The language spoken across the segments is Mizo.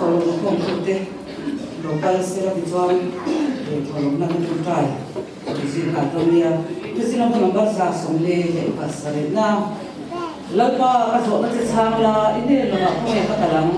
Thawhlawm khawm tute lo kal sela tichuan thawhlawm lana tawngtai a ti zui nghal dawn nia. Thusina bu number 77 na Lalpa ka zawhna che chhang la i hnen lovah khawnge ka kal ang.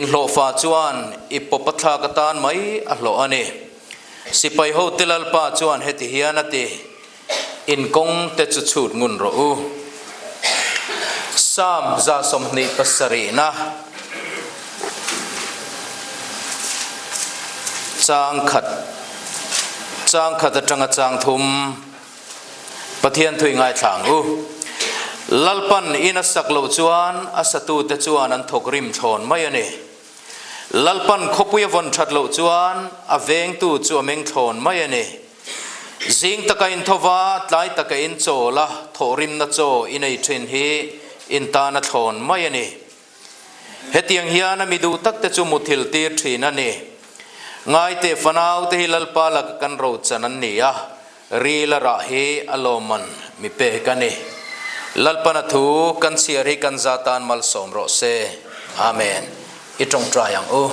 Inhlawhfa chuan i pawp a thlak atan mai a hlawh a ni. Sipai hote Lalpa chuan heti hian a ti, In kawng te chu chhut ngun rawh u. Psalm 27na chang khat chang khat atanga chang thum Pathian thui ngaithla ang u. Lalpan in a sak loh chuan a satute chuan an thawk rim thlawn mai a ni. Lalpan khawpui a vawn that loh chuan a vengtu chu a meng thlawn mai a ni. Zing taka in tho va, tlai taka in chawl a, thawhrimna chaw i nei thin hi in tan a thlawn mai a ni. Hetiang hian a mi duh tak te chu muthil tir thin a ni. Ngaite fanau te hi Lalpa laka kan rochan an ni a, ril a rah hi a lawmman mi pek a ni. Lalpan a thu kan chhiar hi kan za tan malsawm rawh se. Amen. I tawngtai ang u.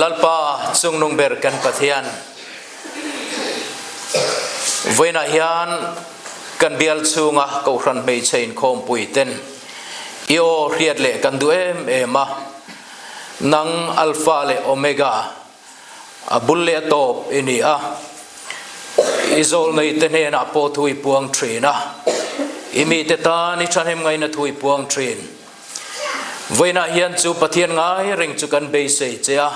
Lalpa chungnung ber kan Pathian, vawiinah hian kan bial chhunga Kohhran hmeichhe inkhawmpui ten i aw hriat leh kan duh em em a, nang Alpha leh Omega, a bul leh a tawp i ni a, i zawlnei te hnenah pawh thu i puang thin a, i mite tan i thahnem ngaina thu i puang thin. Vawiinah hian chu Pathian ngai reng chu kan beisei che a,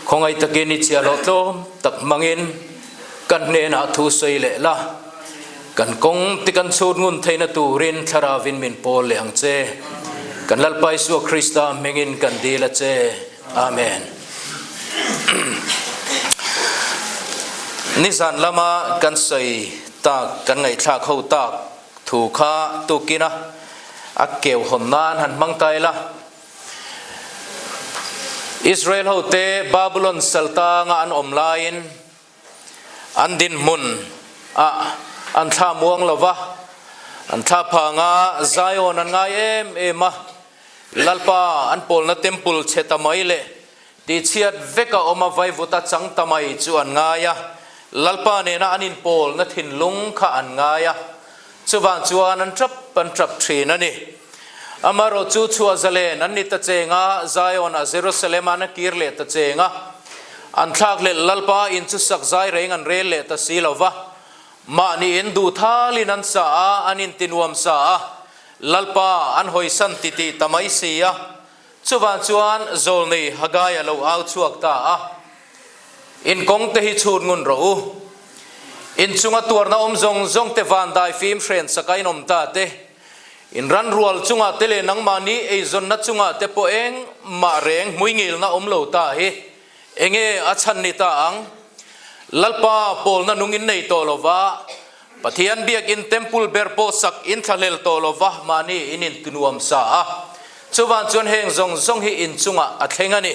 khawngaih takin i chhiahhlawh tlawm tak hmangin kan hnenah thu sawi leh la, kan kawng te kan chhut ngun theihna turin Thlaravin min pawl leh ang che. Kan Lalpa Isua Krista hmingin kan dil a che. Amen. Nizan lama kan sawi tak, kan ngaihthlak ho tak Thu kha tukin a a keu hawn nan han hmang ta ila. Israel hote Babulon saltanga an awm laiin an dinhmun ah an thla muang lo va, an thla phanga Zion an ngai em em a, Lalpa an pawlna temple chhe ta mai leh Tihchhiat vek a awm a vaivut a chang ta mai chu an ngai a, Lalpa nena an inpawlna thinlung kha an ngai a, chuvang chuan an tap an tap thin a ni. Amaherawh chu chhuah zalen an ni ta cheng a, Zion a Jerusalem an a kir leh ta cheng a, an thlakhlelh Lalpa in chu sak zai reng an rel leh ta si lo va, mahni in duh thalin an sa a, an intinuam sa a, Lalpa an hawisan titih ta mai si a. Chuvang chuan Zawlnei Haggai a lo au chhuak ta a, In kawng te hi chhut ngun rawh u. In chunga tuarna awm zawng zawng te van dai fim hren saka in awm ta te, in ran rual chungah te leh nangmahni eizawnna chungah te pawh eng mah reng hmuingilna awm lo ta hi enge a chhan ni ta ang? Lalpa pawlna nung in nei tawh lova, Pathian biakin temple ber pawh sak in thlahlel tawh lova mahni in intinuam sa a, chuvang chuan heng zawng zawng hi inchungah a thleng a ni.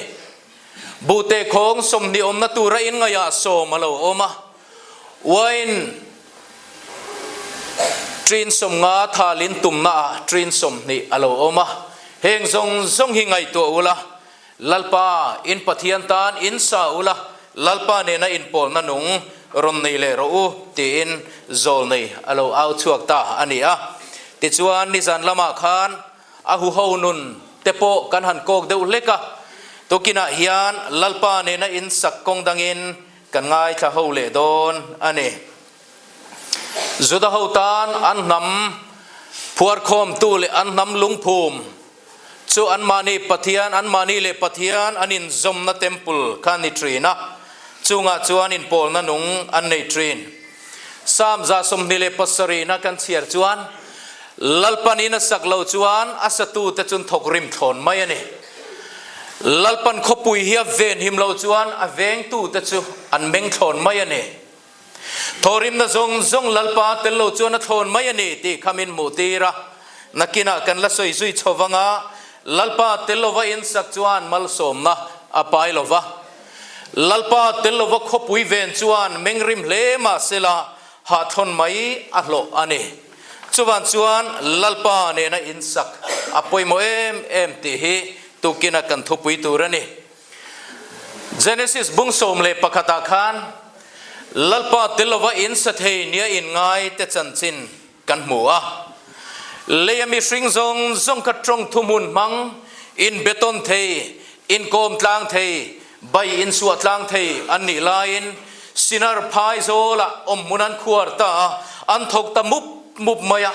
Buhte khawng 20 awmna tura in ngaihah sawm a lo awm a, wine ṭin 50 thal in tumnaah ṭin 20 a lo awm a, heng zawng zawng hi ngaihtuah ula, Lalpa, in Pathian tan in sa ula, Lalpa nena inpawlna nung rawn nei leh rawh u, tiin zawlnei a lo au chhuak ta a ni a. Tichuan, nizan lamah khan a huho nun te pawh kan han kawk deuh hlek a, tukinah hian Lalpa nena in sak kawng dangin kan ngaithla ho leh dawn a ni. Juda ho tan an hnam phuarkhawmtu leh an hnam lungphum Chu anmahni Pathian, anmahni leh Pathian an inzawmna temple kha a ni thin a, chungah chuan inpawlna nung an nei thin. Psalm 27 na kan chhiar chuan, Lalpan in a sak lo chuan a satute chun thawk rim thlawn mai a ni. Lalpan khawpui hi a venhim lo chuan a vengtute chu an meng thlawn mai a ni. Thawhrimna zawng zawng Lalpa tel lo chuan a thlawn mai a ni tih kha min hmuh tir a, nakinah kan la sawi zui chho vang a, Lalpa tel lova insak chuan malsawmna a pai lo va, Lalpa tel lova khawpui ven chuan mengrim hle mah sela hahthlawn mai a hlawh a ni. Chuvang chuan Lalpa nena insak a pawimawh em em tih hi tukina kan thupui tur a ni. Genesis bung 11 ah khan Lalpa tel lova in sa thei nia in ngai te chanchin kan hmu a. Leia mihring zawng zawng kha tawng thuhmun hmang In beton thei, in kawm tlang thei, bai in suah tlang thei an nih laiin Sinar phai zawlah awm hmun an khuar ta a, an thawk ta mup mup mai a.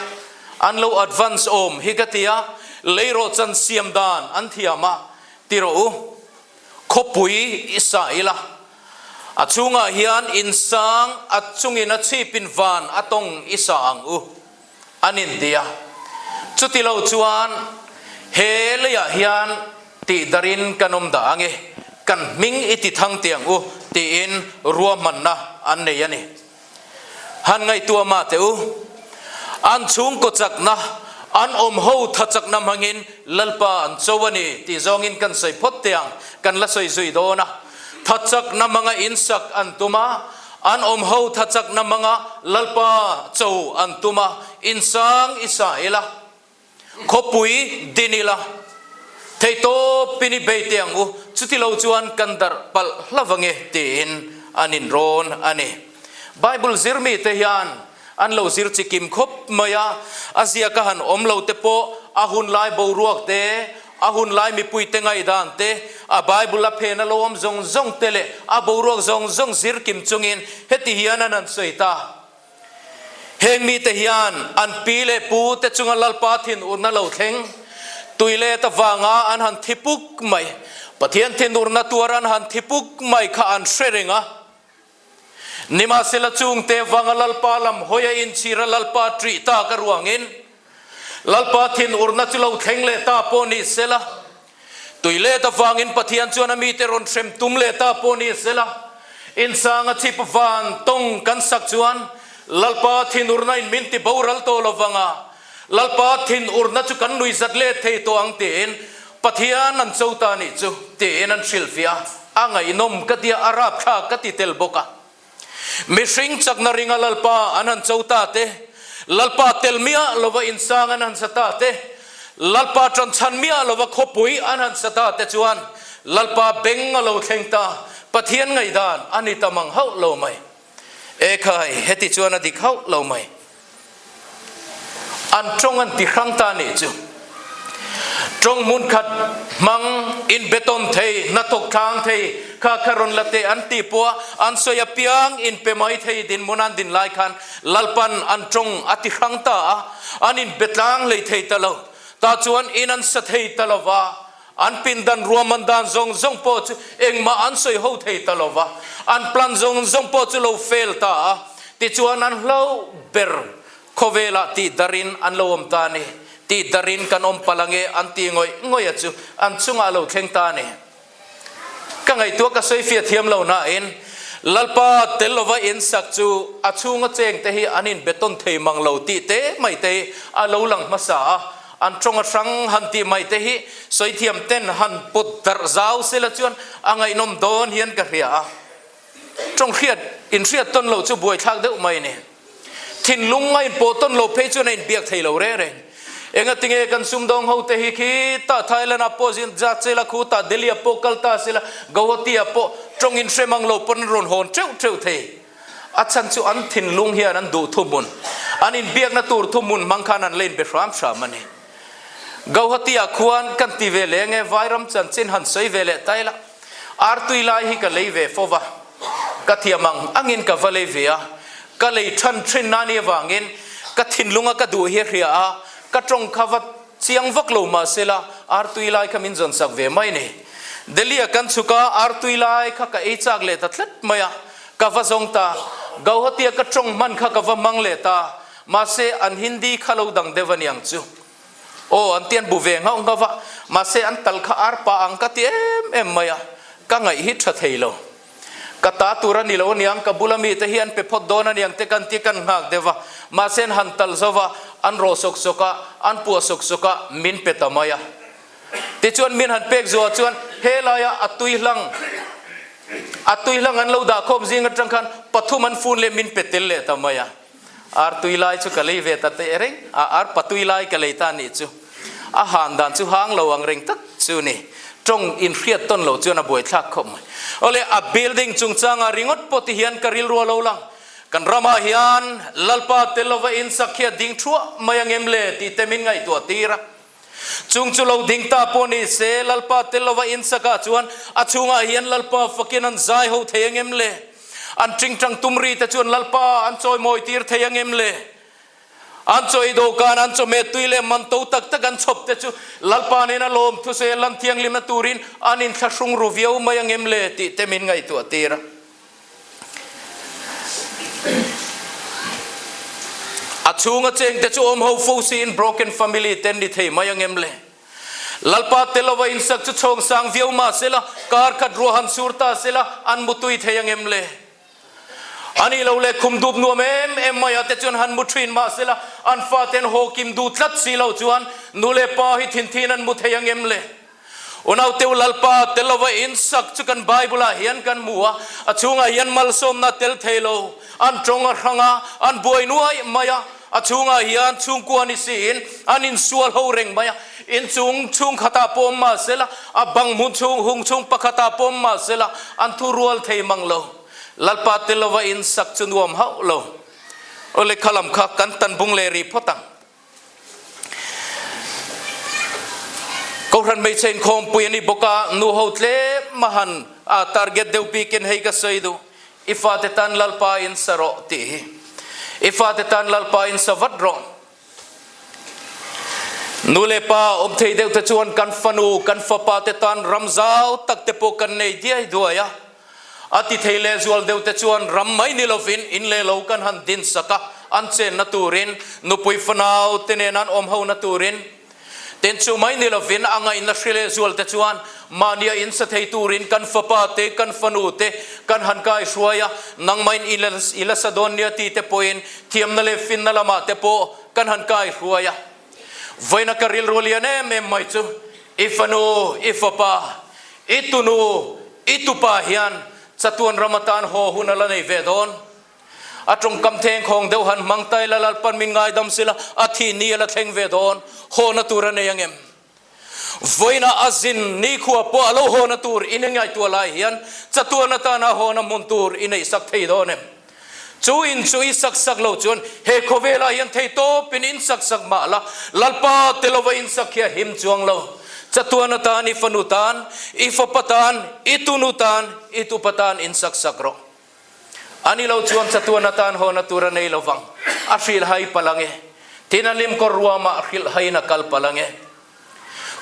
An lo advance awm hi ka ti a, leirawh chan siam dan an thiam a, ti rawh u. Khawpui i sa ila, a chhungah hian insang a chungin a chhipin van a tawng i sa ang u. An inti a. Chuti lo chuan he leiah hian tih darin kan awm dah ang e, kan hming i ti thang teh ang u tiin ruahmanna an nei a ni. Han ngaihtuah mah teh u, an chhungkaw chakna, an awm ho tha chakna hmangin Lalpa an cho a ni tih zawngin kan sawi phawt teh ang, kan la sawi zui dawn a. Tha chakna hmanga insak an tum a, An awm ho tha chakna hmanga Lalpa cho an tum a, insang i sa ila, khawpui din ila, theihtawpin i bei teh ang u, chuti lo chuan kan darh palh hlauh ange tiin an inrawn a ni. Bible zirmite hian an lo zir chi kim khawp mai a, a ziaka han awm lo te pawh a hun lai boruak te, a hun lai mipui te ngaihdan te, a Bible a phena lo awm zawng zawng te leh a boruak zawng zawng zir kim chungin heti hian an han sawi ta. Heng mite hian an pi leh pu te chunga Lalpa thinurna lo thleng, tui let avanga an han thi puk mai, Pathian thinurna tuar an han thi puk mai kha an hre reng a. Nimahsela chungte vanga Lalpa lam hawi a inchhir a Lalpa ṭih tak a ruangin Lalpa thinurna chu lo thleng leh ta pawh ni sela, tui let avangin Pathian chuan a mite rawn hrem tum leh ta pawh ni sela, insanga chip van tawng kan sak chuan Lalpa thinurna in min ti boral tawh lo vanga Lalpa thinurna chu kan nuihzat let thei tawh ang tiin Pathian an cho ta nih chu tiin an hrilhfiah a, a ngaihnawm ka tia a rapthlak ka ti tel bawk a. Mihring chakna ringa Lalpa an han cho ta te, Lalpa tel miah lova insang an han sa ta te, Lalpa tanchhan miah lova khawpui an han sa ta te chuan Lalpa beng a lo thleng ta, Pathian ngaihdan a ni ta mang hauh lo mai. Ekhai, heti chuan a dik hauh lo mai. An tawng an ti hrang ta nih chu. Tawng hmun khat hmang in beton thei, hnathawk thlang thei, kha kha rawn la teh an tih pawh a, an sawi apiang in pe mai thei dinhmun an din lai khan Lalpan an tawng a ti hrang ta a, an in be tlang hlei thei ta lo. Tah chuan in an sa thei ta lo va, An pindan ruahman dan zawng zawng pawh chu engmah an sawi ho thei ta lo va, an plan zawng zawng pawh chu lo fail ta a, tichuan an hlo ber khawvelah tih darin an lo awm ta a ni. Tih darin kan awm palh ange an ti ngawih ngawih a chu an chungah a lo thleng ta a ni. Ka ngaihtuah ka sawi fiah thiam lo nain Lalpa tel lova insak chu a chhunga chengte hi an inbetawn thei mang lo tih te mai te hi a lo lang hmasa a, An tawng a hrang han tih mai te hi sawi thiam ten han pawt darh zau sela chuan a ngaihnawm dawn hian ka hria a. Tawng hriat inhriat tawn loh chu buaithlak deuh mai ni. Thinlung a inpawh tawn loh phei chuan a inbiak thei lo reng reng. Engatinge kan sumdawng ho te hi khi tah Thailand ah pawh zin zat sela khu tah Delhi ah pawh kal ta sela Guwahati ah pawh tawng inhre mang lo pawn an rawn hawn teuh teuh thei. A chhan chu an thinlung hian an duh thuhmun, an inbiakna tur thuhmun hmang khan an la inbe hram hram a ni. Gauhati-ah khuan kan ti ve leh nge Vairam chanchin han sawi ve leh ta ila, artui lai hi ka lei ve fo va, ka thiam ang angin ka va lei ve a, ka lei than thin na ni avangin ka thinlunga ka duh hi a hria a, ka tawng kha va chiang vak lo mahsela artui lai kha min zawn sak ve mai ni. Delhi-a kan chhuk a, artui lai kha ka ei chak leh ta tlat mai a, Ka va zawng ta, Gauhati-a ka tawng hman kha ka va hmang leh ta, mahse an Hindi kha lo dang deuh a niang chu. Aw, an ti an bu ve nghauh nghauh a, mahse an tal kha ar pa ang ka ti em em mai a, ka ngaih hi tha thei lo. Ka ta tur a ni lo aniang, ka bula mite hi an pe phawt dawn aniang te kan ti kan nghak deuh a, mahse an han tal zo va, an rawh sawk sawk a, an puah sawk sawk a, min pe ta mai a. Tichuan min han pek zuah chuan helaia a tui hlang a tui hlang an lo dah khawm zing atang khan pathum an fun leh min pe tel leh ta mai a. Ar tui lai chu ka lei ve ta teh reng a, ar patui lai ka lei ta nih chu. A han dan chu hang lo ang reng tak chu ni. Tawng inhriat tawn lo chuan a buaithlak khawp mai. Awle a building chungchanga ringawt pawh ti hian ka rilru a lo lang. Kan ramah hian Lalpa tel lova insak hi a ding thuah mai angem le tih te min ngaihtuah tir a. Chung chu lo ding ta pawh ni se, Lalpa tel lova in sakah chuan a chhungah hian Lalpa fakin an zai ho thei angem le? An tingtang tum ri te chuan Lalpa an chawimawi tir thei angem le? An chaw ei dawhkan, an chawhmeh tui leh man to tak tak an chhawp te chu Lalpa nena lawm thusei a lan thianghlimna turin an inthlahrung ru viau mai angem le tih te min ngaihtuah tir a. A chhunga cheng te chu awm ho fo siin broken family te an ni thei mai angem le? Lalpa tel lova insak chu chhawng sang viau mah sela, kar khat ruah han sur ta sela an mutui thei angem le? A nih lo le khum dup nuam em em mai ah te chuan han mu thin mah sela an fate an haw kim duh tlat si lo chuan nu leh pa hi thin thin an mu thei angem le? Unaute u Lalpa tel lova insak chu kan Bible ah hian kan hmu a, a chhungah hian malsawmna tel thei lo, an tawng a hrang a, an buai nuai mai a, a chhungah hian chhungkua ni siin an insual ho reng mai a, inchung chhungkhatah pawh awm mah sela, a bang hmun chhung hung chhung pakhatah pawh awm mah sela, an thu rual thei mang lo. Lalpa tel lova insak chu nuam hauh lo. Aw lehkha lam kha kan tan bung leh rih phawt ang. Kohhran hmeichhe inkhawmpui a ni bawk a, nu ho tlem a han a target deuh bikin hei ka sawi duh, i fate tan Lalpa in sa rawh tih hi. I fate tan Lalpa in sa vat rawh. Nu leh pa awm thei deuh te chuan kan fanu, kan fapa te tan ram zau tak te pawh kan nei diai duai a. A ti thei leh zual deuh te chuan ram mai ni lovin in leh lo kan han din sak a, an chenna turin, nupui fanau te nen an awm hona turin. Tin chu mai ni lovin a ngaihna hri leh zual te chuan mahnia in sa thei turin kan fapa te, kan fanu te kan han kai hruai a, nangmahin i la sa dawn nia ti te pawhin thiamna leh finna lamah te pawh kan han kai hruai a. Vawiina ka rilru lian em em mai chu i fanu, i fapa, i tunu, i tupa hian chatuan ram atan haw hun a la nei ve dawn. A tawngkam thengkhawng deuh han hmang ta ila Lalpan min ngaidam sila a thih ni a la thleng ve dawn, hawna tur a nei angem? Vawiina a zin nikhua pawh a lo hawna tur i nei ngaihtuah lai hian chatuan atana hawna hmun tur i neihsak thei dawn em? Chu in chu i sak sak lo chuan he khawvelah hian thei tawpin in sak sak mah la, Lalpa te lova in sak hi a him chuang lo. Chatuan atan i fanu tan, i fapa tan, i tunu tan, i tupa tan in sak sak rawh. A ni lo chuan chatuan atan hawna tur a nei lovang, a hrilhhai palh ang e. Tin a limkawr ruamah hrilhhaiin a kal palh ang e.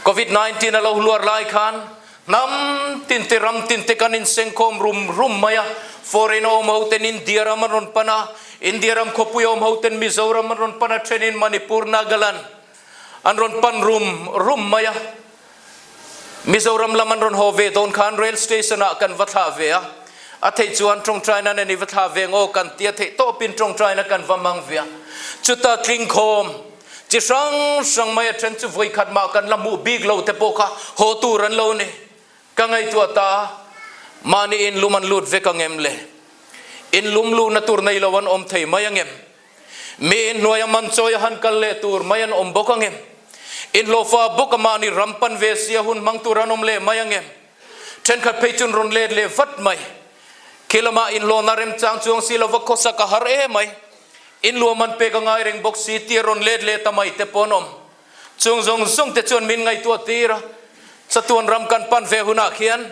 Covid 19 a lo hluar lai khan hnam tin te ram tin te kan insengkhawm rum rum mai a, foreign a awm ho ten India ram an rawn pan a, India ram khawpui a awm ho ten Mizoram an rawn pan a, thenin Manipur, Nagaland an rawn pan rum rum mai a. Mizoram lam an rawn haw ve dawn khan rail station ah kan va thlah ve a, a theih chuan tawngtaina nen i va thlah ve ngaw kan tia theih tawpin tawngtaina kan va mang ve a, chuta tlingkhawm Chi hrang hrang mai a then chu vawi khat mah kan la hmuh bik lo te pawh kha haw tur an lo ni. Ka ngaihtuah ta a, mahni in lum an lut vek ang em le? In lum luhna tur nei lo an awm thei mai ang em? Mi in hnuaia man chawi a han kal leh tur mai an awm bawk ang em? In hlawhfa bawk a mahni ram pan ve sia hun hmang tur an awm leh mai ang em? Thenkhat phei chun rawn let leh vat mai. Khi lamah inhlawhna remchang chuang si lova khawsak a har em mai. Inluam an pek a ngai reng bawk si tih a rawn let leh ta mai te pawh an awm. Chung zawng zawng te chuan min ngaihtuah tir a, chatuan ram kan pan ve hunah khian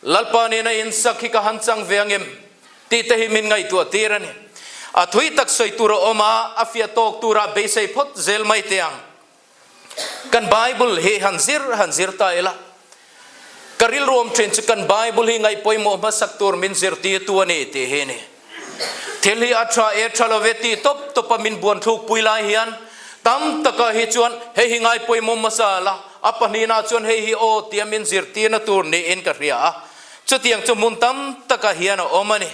Lalpa nena insak hi ka han chang ve angem tih te hi min ngaihtuah tir a ni. A thui tak sawi tur a awm a, a fiah tawk turah beisei phawt zel mai teh ang. Kan Bible hi han zir han zir ta ila, ka rilru awm thin chu kan Bible hi ngaih pawimawh hmasak tur min zirtirtu a ni tih hi a ni. Thil hi a tha e tha lo ve tih tawp tawpa min buan thluk pui lai hian tam taka hi chuan hei hi ngai pawimawh hmasa la, a pahnihna chuan hei hi aw tia min zirtirna tur niin ka hria a, chutiang chu hmun tam takah hian a awm a ni.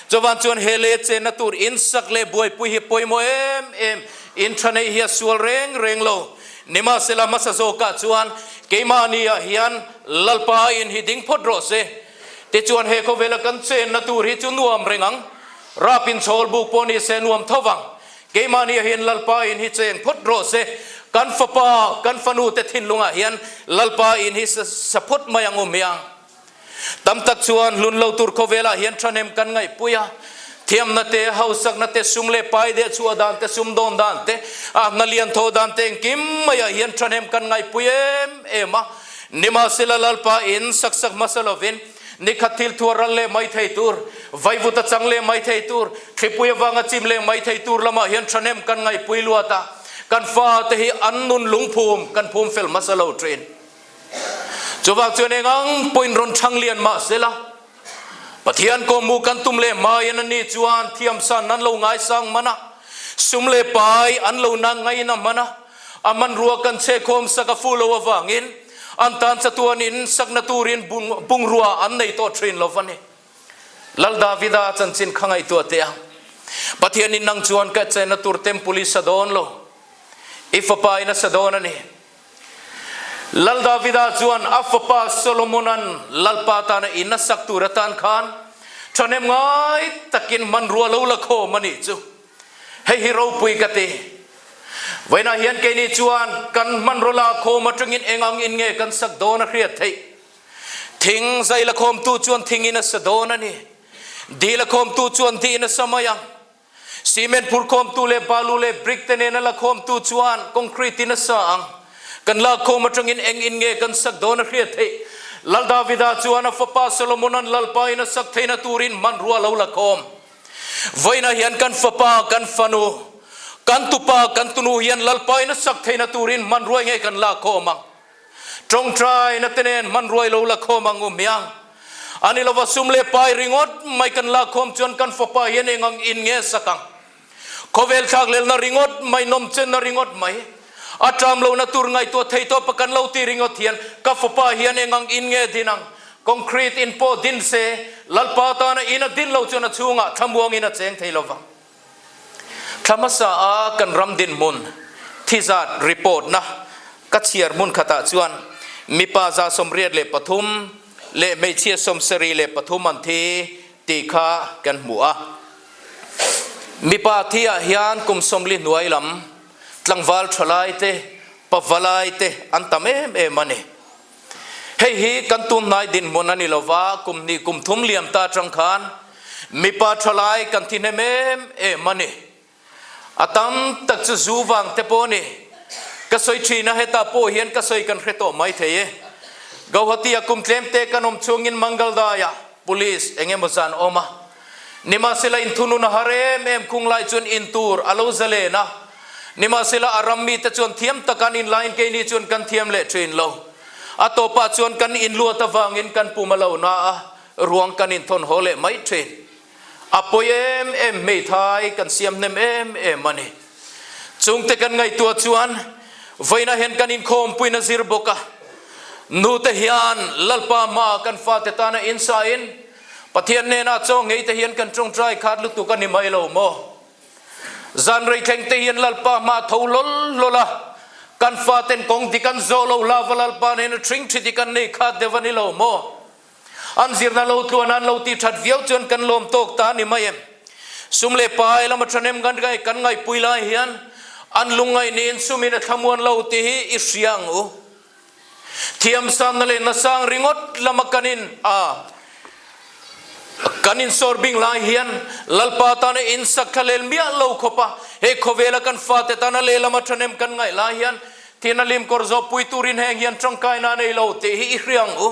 Chuvan chuan he leh chenna tur insak leh buaipui hi pawimawh em em, in tha neih hi a sual reng reng lo. Nimahsela hmasa zawkah chuan keimahni-ah hian Lalpa in hi ding phawt rawh se. Tichuan he khawvela kan chenna tur hi chu nuam reng ang. Rap in chhawl buk pawh ni se nuam tho vang. Keimahni-ah hian Lalpa in hi cheng phawt rawh se. Kan fapa, kan fanute thinlungah hian Lalpa in hi sa phawt mai ang u hmiang. Tam tak chuan hlun lo tur khawvelah hian thahnem kan ngaihpui a. Thiamna te, hausakna te, sum leh pai deh chhuah dan te, sum dawn dan te, a hna lian tho dan te engkim maiah hian thahnem kan ngaihpui em em a. Nimahsela Lalpa in sak sak hmasa lovin nikhat thil thuah ral leh mai thei tur, vaivuta chang leh mai thei tur, thlipui avanga chim leh mai thei tur lamah hian thahnem kan ngaihpui luat a, kan fate hi an nun lungphum kan phum fel hmasa lo thin. Chuvang chuan eng ang pawhin rawn chhang lian mah sela, Pathian kawmmu kan tum leh hmain ani chuan thiamsan an lo ngaisang hman a, sum leh pai an lo na ngaina hman a, a hmanrua kan chhekhawm sak a fu lo avangin an tan chatuanin sakna turin bungrua an nei tawh thin lo va ni. Lal Davida chanchin kha ngaihtuah teh ang. Pathianin nang chuan ka chenna tur temple i sa dawn lo, i fapa in a sa dawn a ni. Lal Davida chuan a fapa Solomona'n Lalpa tana in a sak tur atan khan thahnem ngai takin hmanrua lo la khawm a nih chu. Hei hi ropui ka ti. Vawiinah hian keini chuan kan hmanraw la khawm atangin eng ang in nge kan sak dawn a hriat theih. Thing zai la khawmtu chuan thingin a sa dawn a ni. Di la khawmtu chuan diin a sa mai ang. Cement phurkhawmtu leh balu leh brick te nena la khawmtu chuan concrete in a sa ang. Kan lak khawm atangin eng in nge kan sak dawn a hriat theih. Lal Davida chuan a fapa Solomona'n Lalpa in a sak theihna turin hmanrua lo la khawm. Vawiinah hian kan fapa, kan fanu, kan tupa, kan tunu hian Lalpa in a sak theihna turin hmanrua nge kan lak khawm ang. Tawngtaina te nen hmanruai lo la khawm ang u hmiang. A ni lova sum leh pai ringawt mai kan lak khawm chuan kan fapa hian eng ang in nge sak ang. Khawvel thlak lelna ringawt mai, nawmchenna ringawt mai, a ṭam lohna tur ngaihtuah thei tawpa kan lo ti ringawt hian ka fapa hian eng ang in nge din ang. Concrete in pawh din se, Lalpa tana in a din lo chuan a chhungah thlamuangin a cheng thei lovang. Thla hmasa a kan ram dinhmun thizat report na ka chhiar hmun khatah chuan mipa 183 leh hmeichhia 73 an thi tih kha kan hmu a. Mipa thi ah hian kum 40 hnuai lam tlangval thalai te, pavalai te an tam em em a ni. Hei hi kan tunhnai dinhmun a ni lo va, kum hnih kum thum liam ta atang khan mipa thalai kan thi hnem em em a ni. A tam tak chu zu vang te pawh a ni. Ka sawi thin a, hetah pawh hian ka sawi kan hre tawh mai thei e. Gauhati-a kum tlem te kan awm chungin Mangaldai-ah police eng emaw zan awm a. Nimahsela inthunun a har em em khung lai chuan in tur a lo zalen a. Nimahsela a ram mite chuan thiam taka an inlaiin keini chuan kan thiam leh thin lo. A tawpah chuan kan inluat avangin kan pum a lo na a, ruang kan inthawn haw leh mai thin. A pawi em em hmeithai kan siam hnem em em a ni. Chungte kan ngaihtuah chuan vawiinah hian kan inkhawmpuiin a zir bawk a. Nute hian Lalpa hmaah kan fate tana insain Pathian hnenah chaw ngei te hian kan tawngtai khat lutuk a ni mai lo maw? Zan rei thleng te hian Lalpa hma tho hlawl hlawl a, kan faten kawng dik an zawh lo hlava Lalpa hnena ṭhing ṭhi dik an nei khat deuh a ni lo maw? An zirna lo tluan an lo ti ṭhat viau chuan kan lawm tawk ta a ni mai em? Sum leh pai lama ṭhahnem kan ngaih kan ngaihpui lai hian an lungngaih niin sumin a thlamuan lo tih hi i hria ang u. Thiamsanna leh nasang ringawt lama kan in a kan insawr bing lai hian Lalpa tana insak thla lel miah lo khawp a, he khawvela kan fate tana lehlama thahnem kan ngaih lai hian thina lim kawr zawh pui turin heng hian tangkaina a nei lo tih hi i hria ang u.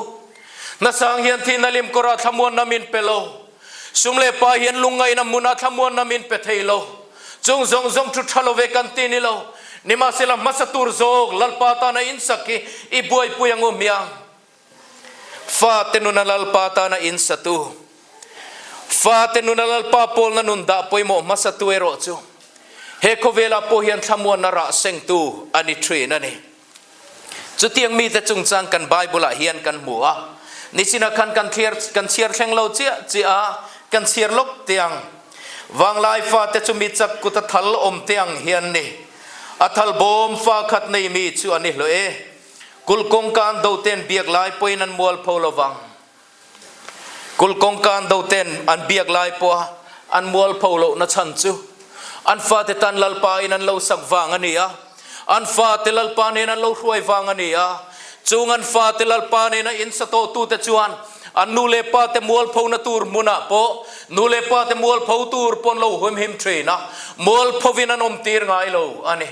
Nasang hian thina lim kawrah thlamuanna min pe lo. Sum leh pa hian lungngaihna hmunah thlamuanna min pe thei lo. Chung zawng zawng thu tha lo ve kan ti ni lo. Nimahsela hmasa tur zawk Lalpa tana insak hi i buaipui ang u hmiang. Fate nuna Lalpa tana insatu, fate nuna Lalpa pawlna nun dah pawimawh hmasatu erawh chu he khawvelah pawh hian thlamuanna rah sengtu a ni thin a ni. Chutiang mite chungchang kan Bible-ah hian kan hmu a, nichinah khan kan thliar kan chhiar thleng lo chiah chiah a, kan chhiar lawk teh ang. Vanglai fate chu mi chak kut a thal awm teh ang hian ni. A thal bawm fa khat nei mi chu a ni hlawh e. Kulh kawngka an do ten biak lai pawhin an mualpho lo vang. Kulh kawngka an do ten an biak lai pawha an mualpho lohna chhan chu an fate tan Lalpa in an lo sak vang a ni a, an fate Lalpa nen an lo hruai vang a ni a. Chung an fate Lalpa nena in sa tawhtute chuan An nu leh pa te mualphona tur hmunah pawh nu leh pa te mualpho tur pawn lo humhim thin a, mualphovin an awm tir ngai lo a ni.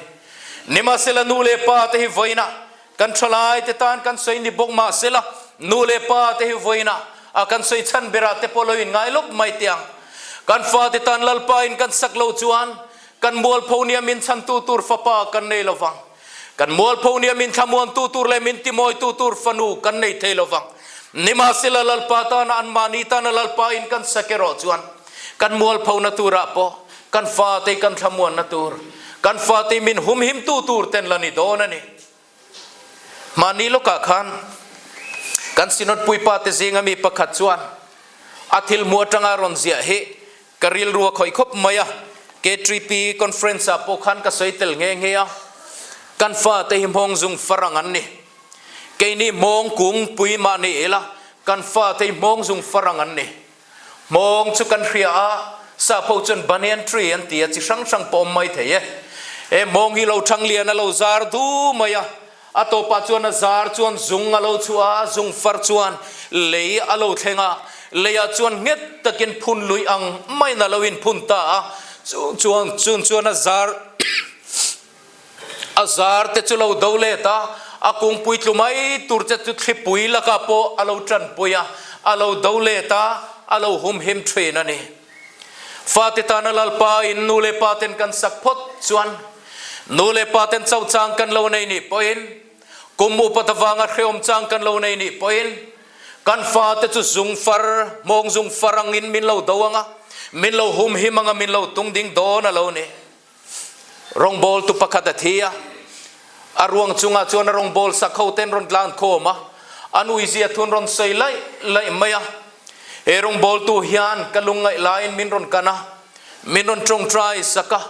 Nimahsela nu leh pa te hi vawiinah kan thalai te tan kan sawi ni bawk mahsela nu leh pa te hi vawiinah a kan sawi chhan berah te pawh lo in ngai lawp mai teh ang. Kan fate tan Lalpa in kan sak lo chuan kan mualpho nia min chhantu tur fapa kan nei lo vang. Kan mualpho nia min thlamuantu tur leh min timawitu tur fanu kan nei thei lo vang. Nimahsela Lalpa tana anmahni tana Lalpa in kan sak erawh chuan kan mualphona turah pawh kan fate kan thlamuanna tur, kan fate min humhimtu tur ten la ni dawn a ni. Mahni lawkah khan kan Synod puipa te zinga mi pakhat chuan a thil hmuh atanga rawn ziah hi Ka rilru a khawih khawp mai a, K3P conference ah pawh khan ka sawi tel nghe nghe a, kan fate hi hmawng zung farang an ni. Keini hmawng kung pui mah ni ila, kan fate hi hmawng zung farang an ni. Hmawng chu kan hria a, sapho chuan banyan tree an ti a, chi hrang hrang pawh awm mai thei e. He hmawng hi lo thang lian a lo zar du mai a, A tawpah chuan a zar chuan zung a lo chhuah a, zung far chuan lei a lo thleng a, leiah chuan nghet takin phun luih ang maiin a lo inphun ta a, chung chuan chun chuan a zar a zar te chu lo do let a, a kungpui tlu mai tur che chu thlipui lakah pawh a lo tanpui a, a lo do let a, a lo humhim thin a ni. Fate tana Lalpa in nu leh pa ten kan sak phawt chuan nu leh pa ten chauh chang kan lo nei nih pawhin, kum upat avanga hrehawm chang kan lo nei nih pawhin, kan fate chu zung far, hmawng zung far angin min lo do anga, min lo humhim anga min lo tung ding dawn a lo ni. Rawngbawltu pakhat a thi a, a ruang chungah chuan a rawngbâwl sak ho ten rawn tlan khawm a, an uizia thun rawn sawi laih laih mai a. He rawngbâwltu hian ka lungngaih laiin min rawn kan a, min rawn tawngtai sak a,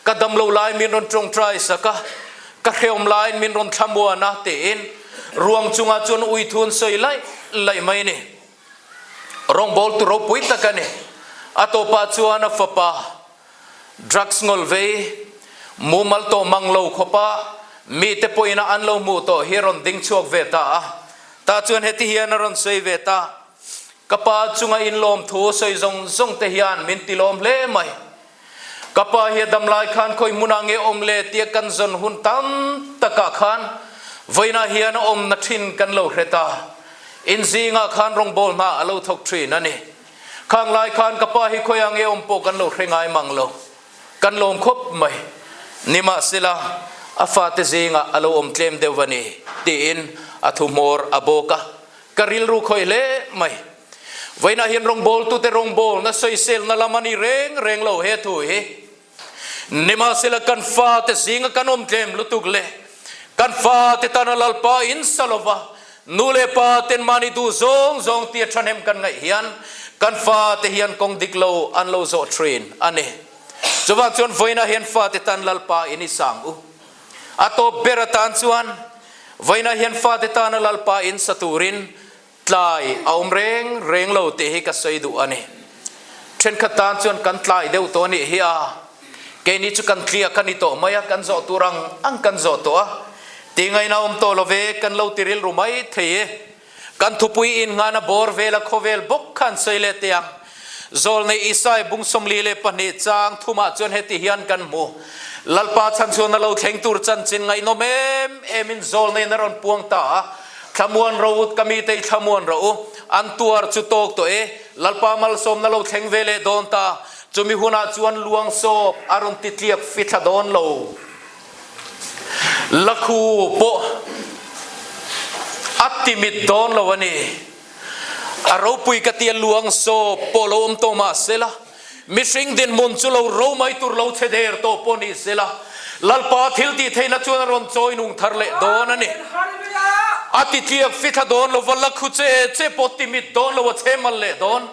ka damlo laiin min rawn tawngtai sak a, ka hrehawm laiin min rawn thlamuan a tiin ruang chungah chuan ui thun sawi laih laih mai a ni. Rawngbâwltu ropui tak a ni. A tawpah chuan a fapa Drugs ngawl vei, mumal tawh mang lo khawpa mite pawhin a an lo hmuh tawh hi a rawn ding chhuak ve ta a. Tah chuan heti hian a rawn sawi ve ta, Ka pa chunga inlawm thu sawi zawng zawng te hian min tilawm hle mai. Ka pa hi a dam lai khan khawi hmunah nge awm le tia kan zawn hun tam takah khan vawiinah hian a awmna thin kan lo hre ta. Inzingah khan rawngbawl hna a lo thawk thin a ni. Khang lai khan ka pa hi khawiah nge awm pawh kan lo hre ngai mang lo. Kan lawm khawp mai. Nimahsela, a fate zingah a lo awm tlem deuh a ni, tiin a thu hmawr a bawk a. Ka rilru khawih hle mai. Vawiinah hian rawngbawltute rawngbawlna sawiselna lam a ni reng reng lo he thu hi. Nimahsela kan fate zinga kan awm tlem lutuk le kan fate tana Lalpa in sa lova nu leh pa ten mahni duh zawng zawng tia thahnem kan ngaih hian kan fate hian kawng dik lo an lo zawh thin a ni. Chuvang chuan vawiinah hian fate tan Lalpa in i sang u. A tawp ber atan chuan vawiinah hian fate tana Lalpa in sa turin Tlai a awm reng reng lo tih hi ka sawi duh a ni. Thenkhat tan chuan kan tlai deuh tawh a nih hi a, keini chu kan tliak a ni tawh mai a, kan zawh tur ang ang kan zawh tawh a, tingaina awm tawh lo ve kan lo ti rilru mai thei e. Kan thupui innghana bawr vela khawvel bawk khan sawi leh teh ang. Zawlnei Isai bung 42 chang thumah chuan heti hian kan hmu, Lalpa chhan chuan a lo thleng tur chanchin ngaihnawm em emin zawlneiin a rawn puang ta a, Thlamuan ro u, ka mite i thlamuan ro u, an tuar chu tawk tawh e, Lalpa malsawmna lo thleng ve leh dawn ta, chumi hunah chuan luang sawp a rawn ti tliak fithla dawn lo. Lakhu pawh a timit dawn lo a ni. A ropui ka tia luang sawp pawh lo awm tawh mah sela, mihring dinhmun chu lo ro mai tur lo chhe der tawh pawh ni sela, Lalpa thil tih theihna chuan a rawn chawi nung thar leh dawn a ni. A ti tliak fithla dawn lova la khu che che pawh ti mit dawn lo a chhe mal leh dawn.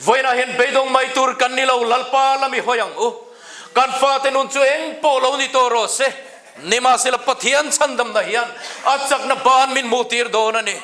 Vawiinah hian beidawng mai tur kan ni lo, Lalpa la mi hawi ang u. Kan fate nun chu eng pawh lo ni tawh rawh se. Nimahsela Pathian chhandamna hian a chakna ban min hmuhtir dawn a ni.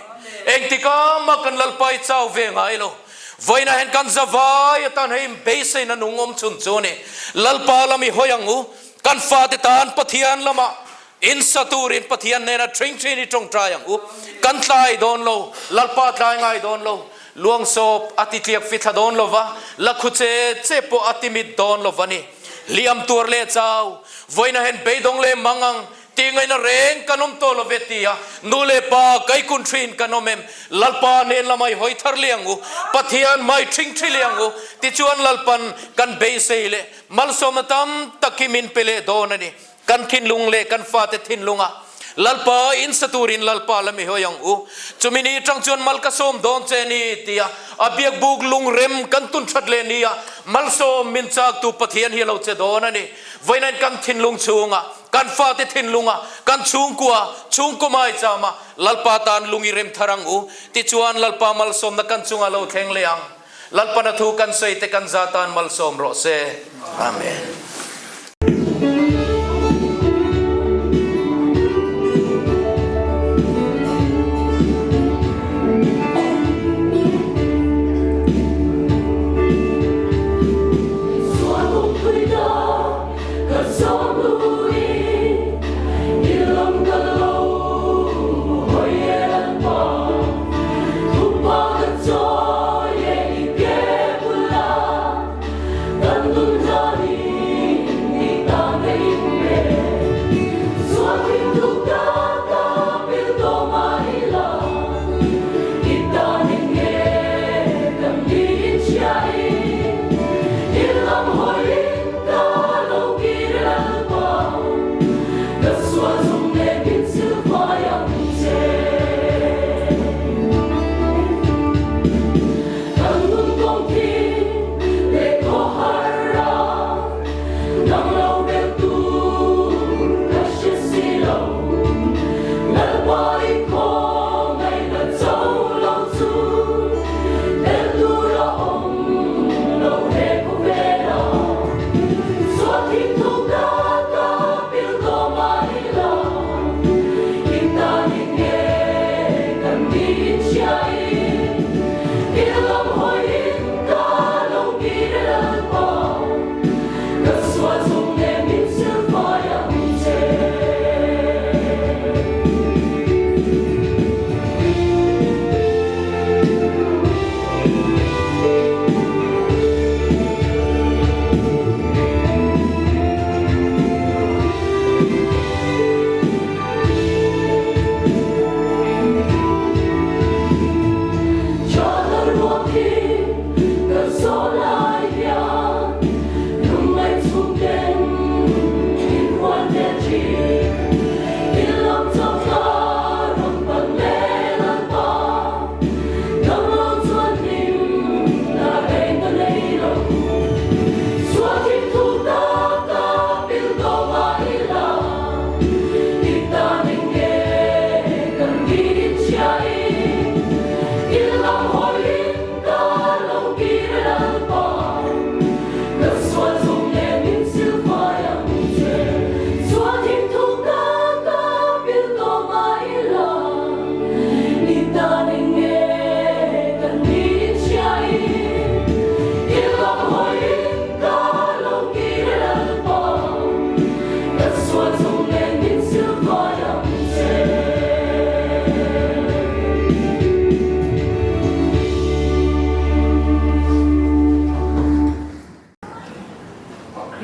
Engtikah mah kan Lalpa i chau ve ngai lo. Vawiinah hian kan zavai atan hei beiseina nung awm chhun chu a ni. Lalpa lam i hawi ang u. Kan fate tan Pathian lamah insa turin Pathian hnena ṭhing ṭhin i ṭawngṭai ang u. Kan tlai dawn lo. Lalpa tlai ngai dawn lo. Luangsawp a ti tliak fithla dawn lo va, la khu che che pawh a ti mit dawn lo va ni. Hliam tuar leh chau, vawiin a hen beidawng leh mang ang tih ngaihna reng kan awm tawh lo ve ti a, nu leh pa kaikun thin kan awm em? Lalpa nen lamah i hawi thar liang u, Pathian mai thing thi liang u, tichuan Lalpan kan beisei leh malsawmna tam tak hi min pe leh dawn a ni. Kan thinlung leh kan fate thinlunga Lalpa in sa turin Lalpa lam i hawi ang u. Chumi ni tang chuan mal ka sawm dawn che ni tia a biakbuk lungrem kan tun that leh nia malsawm min chaktu Pathian hi a lo che dawn a ni. Vawiin kan thinlung chhunga, kan fate thinlunga, kan chhungkua, chhungkaw maichama Lalpa tan lung i rem thar ang u. Tichuan Lalpa malsawmna kan chunga lo thleng leh ang. Lalpana thu kan sawi te kan za tan malsawm rawh se. Amen.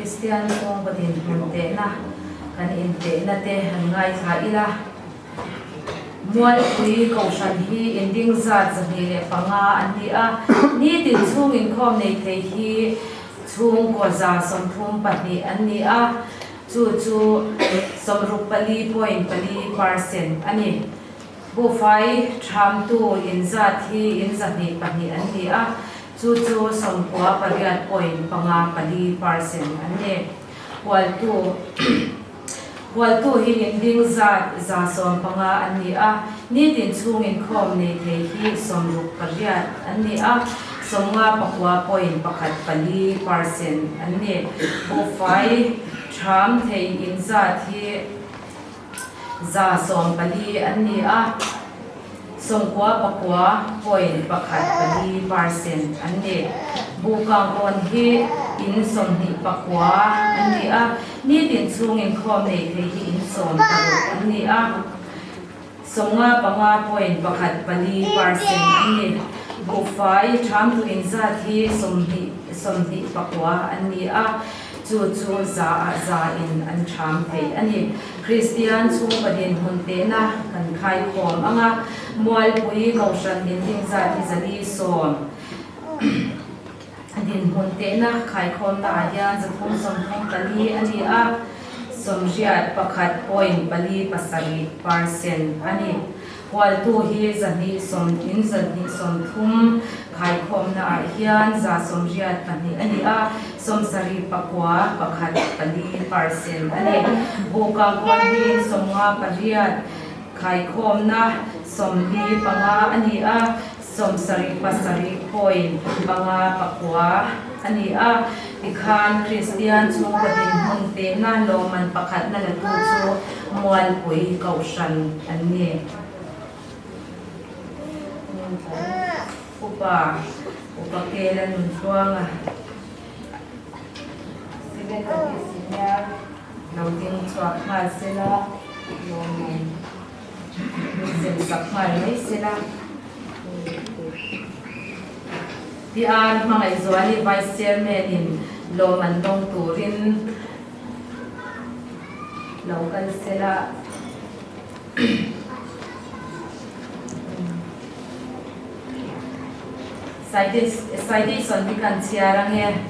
Kristian chhungkaw dinhmun tehna kan intehna te han ngaithla ila. Mualpui Kohhran hi inding zat 205 an ni a, nitin chhung inkhawm nei thei hi chhungkaw 34 an ni a, chu chu 64.4 percent a ni. Buhfai thamtu inzat hi in 202 an ni a, chu chu 98.54 percent an ni. Hualtu Hualtu hi inding zat 150 an ni a, nitin chhung inkhawm nei thei hi 68 an ni a, 59.14 percent an ni. Buhfai tham thei inzat hi 140 an ni a, 99.14 percent an ni. Buhkangkawn hi in 29 an ni a, nitin chhung inkhawm nei thei hi in 60 an ni a, 95.14 percent an ni. Buhfai ṭhamtu inzat hi 29 an ni a, chu chu zaah za in an ṭham thei a ni. Kristian chhungkaw dinhmun tehna kan khaikhawm ang a, Mualpui Kohhran inding zat hi 410. Dinhmun tehna khaikhawmna ah hian 334 a ni a, 81.47 percent a ni. Hualtu hi 200 in 230 khaikhawmna ah hian 182 a ni a, 79 1.4 percent a ni. Buhkang kual hi in 58 khaikhawmna 45 a ni a, 77.59 a ni a, tikhan Kristian chhungkaw dinhmun tehna lawmman pakhatna latu chu Mualpui Kohhran an ni. Upa Upa Kela Nuntluanga Secretary Senior lo ding chhuak nghal sela lawmman. Min sak nghal mai sela. PR Hmangaihzuali Vice Chairman in lawm an dawng turin lo kal sela. Citation hi kan chhiar ange.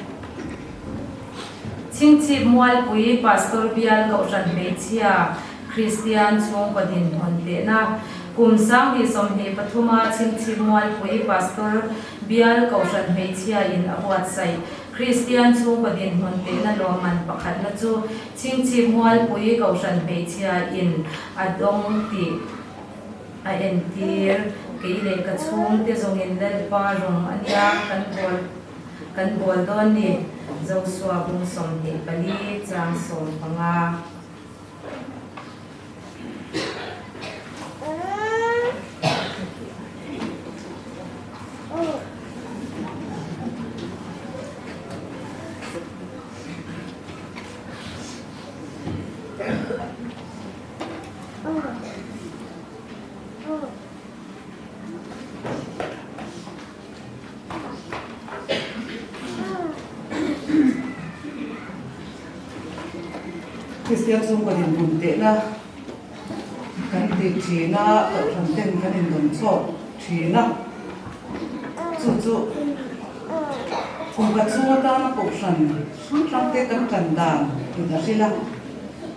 Chhingchhip Mualpui Pastor Bial Kohhran Hmeichhia Kristian chhungkaw dinhmun tehna kum 2023 a Chhingchhip Mualpui Pastor Bial Kohhran Hmeichhia in a buatsaih Kristian chhungkaw dinhmun tehna lawmman pakhatna chu Chhingchhip Mualpui Kohhran Hmeichhia in a dawng tih a entir. Kei leh ka chhungte zawngin Lalpa rawng a nia kan bawl. Kan bawl dawn ni, Josua bung 24 chang 15. Kristian chhungkaw dinhmun tehna kan ti thin a, kohhran ten kan indawn chawk thin a, chu chu kum khat chhung atana kohhran hrang hrang te kan tan dan in a hrilh a,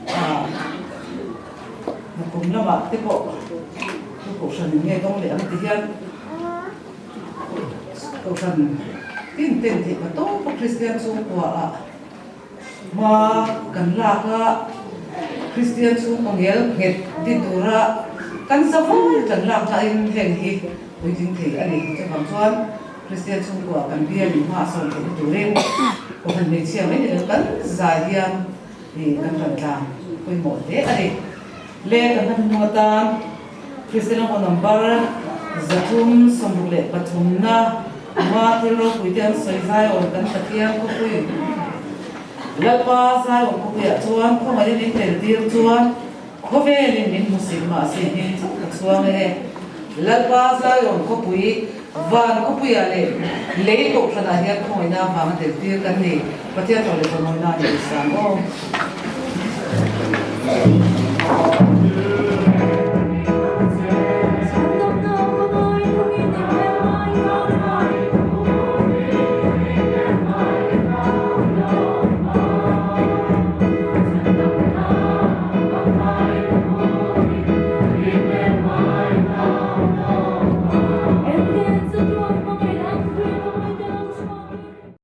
ah kum lamah te pawh kohhran in nge dawng leh ang ti hian. Kohhran tin ten theih pa tawp a Kristian chhungkua ah hma kan lak a, Kristian chhungkaw ngel nghet ti tura kan zavai kan lak laiin heng hi puitling thei a ni. Chuvang chuan Kristian chhungkua kan bialin hma a sawn theihna turin Kohhran hmeichhia mai ni lo kan zai hian kan rawn tlang pawimawh hle a ni. Le kan hman hnung atan Kristian aw number 363 na hma thil ropui te an sawi Zion kan Pathian khawpui Lalpa Zion khawpuiah chuan khawngaih min tel tir chuan khawvelin min hmu sil mahse hming chauh ka chhuang e. Lalpa Zion khawpui van khawpuiah leh lei kohhranah hian khawngaihna avanga tel tir kan ni. Pathian tawh leh tawh nawina a ni Isang aw.